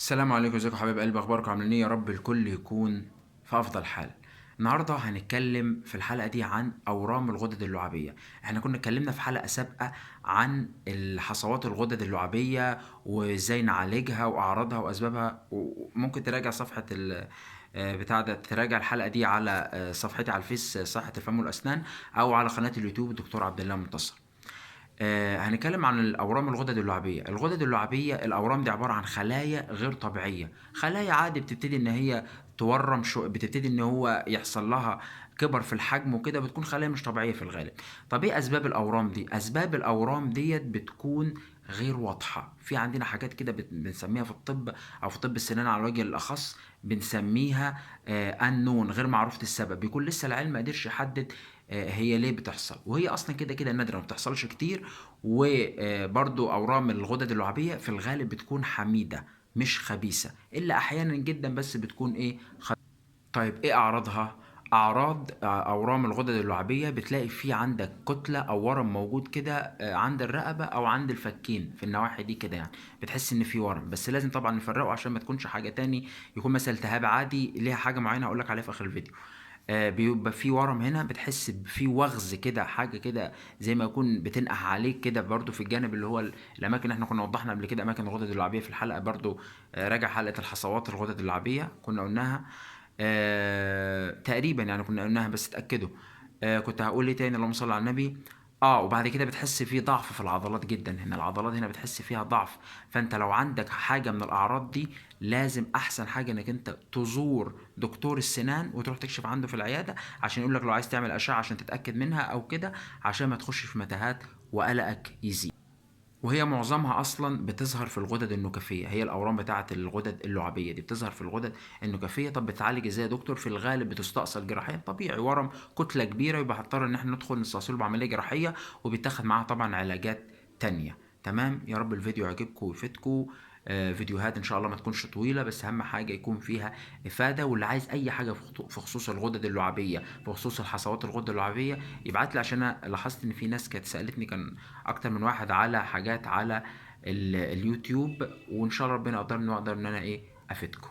السلام عليكم، ازيكم حبايب قلبي؟ اخباركم عاملين ايه؟ يا رب الكل يكون في افضل حال. النهارده هنتكلم في الحلقة دي عن اورام الغدد اللعابيه. احنا كنا اتكلمنا في حلقة سابقه عن الحصوات الغدد اللعابيه وازاي نعالجها واعراضها واسبابها، وممكن تراجع صفحة بتاع ده، تراجع الحلقة دي على صفحتي على الفيس، صحة الفم والاسنان، او على قناة اليوتيوب الدكتور عبد الله منتصر. هنتكلم عن الاورام الغدد اللعابيه. الغدد اللعابيه، الاورام دي عبارة عن خلايا غير طبيعية، خلايا عادي بتبتدي ان هي تورم شو، بتبتدي ان هو يحصل لها كبر في الحجم وكده، بتكون خلايا مش طبيعية في الغالب. طب ايه اسباب الاورام دي؟ اسباب الاورام ديت بتكون غير واضحة. في عندنا حاجات كده بنسميها في الطب او في طب السنان على الوجه الاخص بنسميها unknown، غير معروفة السبب، بيكون لسه العلم ما قدرش يحدد هي ليه بتحصل، وهي اصلا كده كده نادرة ما بتحصلش كتير. وبرضو اورام الغدد اللعابيه في الغالب بتكون حميده مش خبيثة، الا احيانا جدا بس بتكون ايه طيب ايه اعراضها؟ اعراض اورام الغدد اللعابيه بتلاقي في عندك كتلة او ورم موجود كده، عند الرقبة او عند الفكين في النواحي دي كده، بتحس ان في ورم، بس لازم طبعا نفرقه عشان ما تكونش حاجة تاني، يكون مثلا التهاب عادي ليها حاجة معينة هقول لك عليها في اخر الفيديو. بيبقى في ورم هنا، بتحس في وغز كده، حاجة كده زي ما يكون بتنقح عليك كده، برضو في الجانب اللي هو الاماكن اللي احنا كنا وضحنا قبل كده، اماكن الغدد اللعابيه في الحلقة برضو، راجع حلقة الحصوات الغدد اللعابيه كنا قلناها، تقريبا كنا قلناها بس اتاكدوا. كنت هقول ايه تاني؟ اللهم صل على النبي. وبعد كده بتحس في ضعف في العضلات جدا، هنا العضلات هنا بتحس فيها ضعف. فانت لو عندك حاجة من الاعراض دي لازم احسن حاجة انك انت تزور دكتور السنان وتروح تكشف عنده في العيادة، عشان يقول لك لو عايز تعمل اشعه عشان تتاكد منها او كده، عشان ما تخش في متاهات وقلقك يزيد. وهي معظمها اصلا بتظهر في الغدد النكفيه، هي الاورام بتاعه الغدد اللعابيه دي بتظهر في الغدد النكفيه. طب بتعالج ازاي يا دكتور؟ في الغالب بتستأصل جراحيا، طبيعي ورم كتلة كبيرة يبقى هضطر ان احنا ندخل نستأصله بعملية جراحية، وبيتاخد معاها طبعا علاجات تانية. تمام، يا رب الفيديو يعجبكم ويفيدكم. فيديوهات ان شاء الله ما تكونش طويلة، بس اهم حاجة يكون فيها افاده. واللي عايز اي حاجة في خصوص الغدد اللعابيه، في خصوص الحصوات الغدد اللعابيه، يبعت لي، عشان انا لاحظت ان في ناس كانت سالتني، كان اكتر من واحد على حاجات على اليوتيوب، وان شاء الله ربنا يقدرني واقدر ان انا افيدكم.